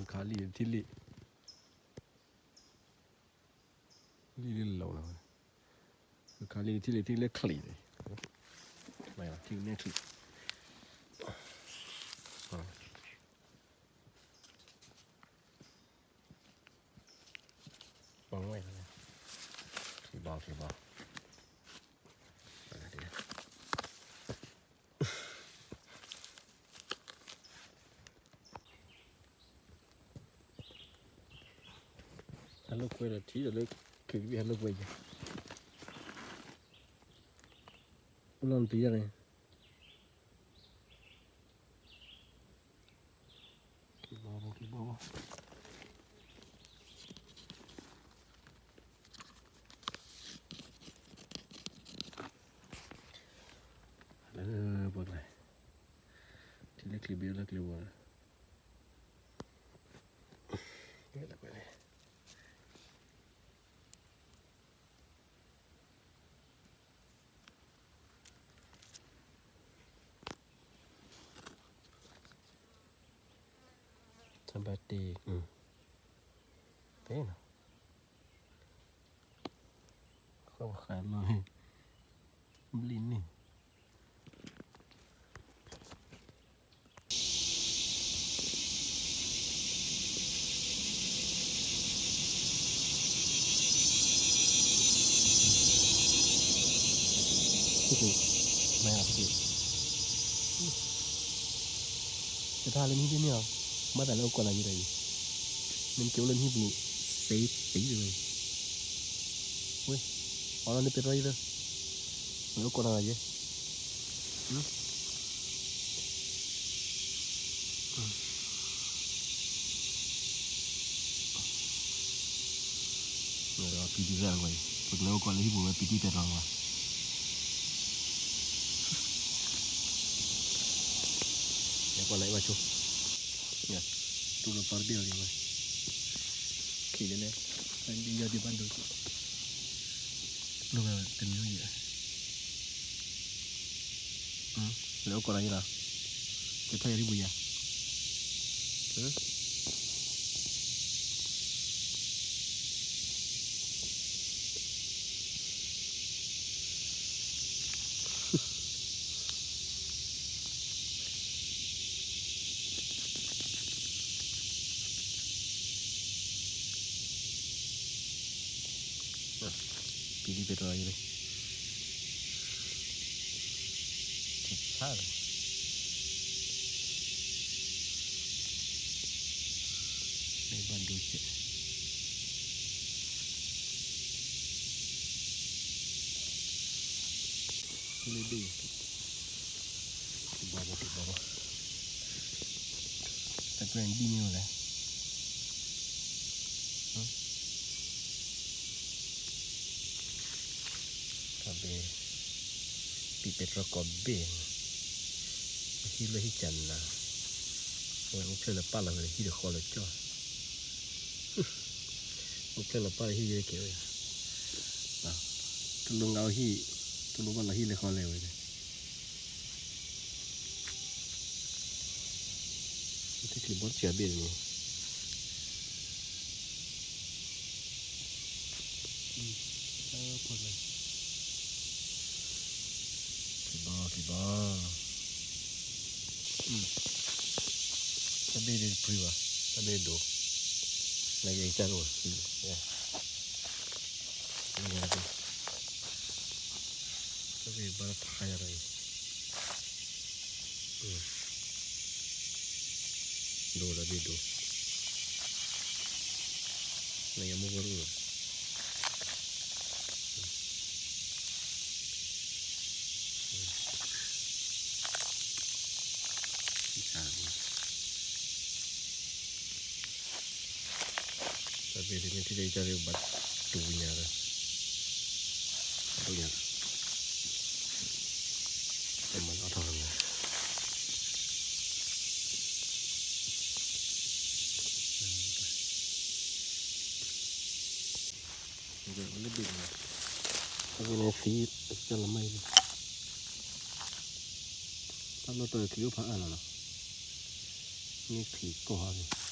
ခါလံ ထံၣ်လံ လံလၢလီၤလီၤ, ခါလံ ထံၣ်လံ ထံၣ်လၢချံးန့ၣ်, ထံၣ်နဲၣ်ချံး, ပှၤဝဲၢ်, ချံးဘီ ချံးဘီ. ဟးလိာ်ကွဲဒီးထံၣ်ဒီးလၢ ကဘံၣ်ဟးလိာ်ကွဲယၤ, အိၣ်လီၤနတံၤယၤန့ၣ်, ကဘီဘီ ကဘီဘီ. လၢပှၤကျါ, ထံၣ်လၢချံးဘ့ၣ်လၢချံးဝီၤလီၤ. ဆၢဘၣ်တ့ၢ်, ဖဲနီၤ, ဃၣ်ဃၣ်လီၤ, ဘျံၣ်န့ၣ် မ့ၢ်, ကထါလၢနဟံၣ်တန့ၢ်အီၤ, ဘၣ်သးလၢအိၣ်ကီးနၤယံၤဒီးအံၤ, မ့ၢ်နက့ၤအိၣ်လၢနဟံၣ်ပူၤ, စ့တံၤတဝဲ, ဝဲ, အီလီၤန့ၣ်ပဲတြီယံၤလၢ, လၢအိၣ်ကီးနၤယံၤ ပံတံဖဲလီၤဝဲ, ပကလဲၤအိၣ်ကီးလၢဟံၣ်ပူၤဝဲ ပံတံပဲတြီဝဲ, လဲၤကွၢ်လၢအ့ၣ်ဘၣ်ဆိ, တူၢ်လိာ်သီတဘ့ၣ်အီၤလံဝဲ, ခံးလၢလဲၣ်, ယီၤဒံးဘၣ်ဒိ, လိၣ်ဝဲတမံၤယဲၢ် လဲၤအိၣ်ကီးဒီးယဲလီၤ, ကထီၣ်ယၤဒံးပူၤယၤ, ပံတံပဲတြီယံၤလံ, ဆါလီၤ, ဘၣ်ဒိကဲး လၢဒ်အံၤ, ဘီဘီဘီဘီ, တကြၢးဒ်န့ၣ်ဝဲလဲၣ်, တၢ်ဘ့ၣ်, ပံပဲတြီကိးဘ့ၣ်, ဟံၣ်လၢဟံၣ်ကၢနၤ, အဝဲအိၣ်ဖျဲၣ်လၢပၢ်လီၤဝဲဒီးဟံၣ်တဃီလၢကၠီၣ် အိၣ်ဖျဲၣ်လီၤပၢ်လၢဟံၣ်ယဲကဲဝဲ, တလိၣ်ငါအီၤဟံၣ်, တလိၣ်ဘၣ်လီၤဟံၣ်လဲၤဃီလဲၤဝဲန့ၣ်, တချံးဘီတစှၤဘ့ၣ်န့ၣ်, ချံးဘီ ချံးဘီ တၢ်ဘ့ၣ်ဒ်တပှ့ၤဘၣ်, တၢ်ဘ့ၣ်ဒိၣ်, နကကၢ်လိာ်, တၢ်ဘ့ၣ်ဘၣ်တၢ်ထါယၤဒီးအံၤ, ဒိၣ်တၢ်ဘ့ၣ်ဒိၣ်, နကမူၢ်ဂိၢ်တအိၣ်လီၤ. တၢ်ဘ့ၣ်ဒ်မ့ၢ်ထံၣ်လၢယကၢ်ဒီးဘၣ်တူၢ်ညါဒီး, တူၢ်ညါ, တမၤလီၤထီၣ်လီၤ. လၢဒ့ၣ်န့ၣ်, အဝဲန့ၣ်သံတၢ်လီၤမၢ်အံၤ, တၢ်လီၢ်တၢ်ချံအိၣ်ဖးအါလီၤလီၤ, မ့ၢ်ချံကီၢ်ဟါန့ၣ်,